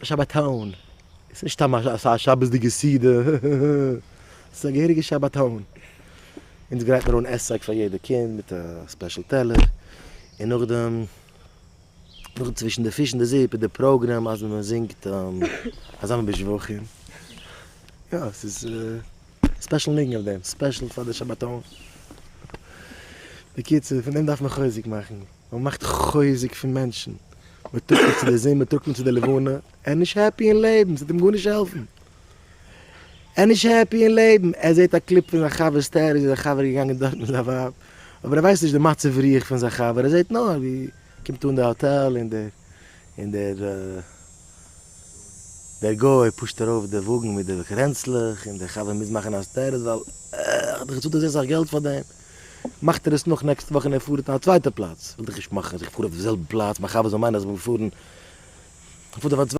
שבתון. עס איז נישט סתם א שבת'דיגע סעודה, עס איז א געהעריגע שבתון. אונז גרייט מיר אן עסצייג פאר יעדע קינד מיט א special טעלער, און נאכדעם נאכדעם צווישן די פיש און די זופ איז די program אז מען זינגט אזא מין בשבחים. יא, עס איז special ניגון אויף דעם, special פאר די שבתון. בקיצור, פון דעם דארף מען חוזק מאכן. מען מאכט חוזק פון מענטשן, מען טראגט אים צו די זון, מען טראגט אים צו די לבנה, ער איז נישט happy אין לעבן, ס'וועט אים גארנישט העלפן. ער איז נישט happy אין לעבן, ער זעט א clip פון זיין חבר'ס stories ווי זיין חבר איז געגאנגען דארט מיט זיין ווייב, אבער ער ווייסט נישט די מצב רוח פון זיין חבר, ער זעט נאר ווי קומט אן די האטעל און דער און דער דער גוי push ט ארויף די וואגן מיט די קרענצלעך און דער חבר מוז מאכן א status ווייל ער האט דאך געצאלט אזוי סאך געלט פאר דעם, מאכט ער עס נאך next ע וואך און ער פארט אין א צווייטע פלאץ, וויל דאך נישט מאכן אז איך פאר אויף די זעלבע פלאץ, מיין חבר זאל מיינען אז איך בין געפארן, איך פאר אויף א.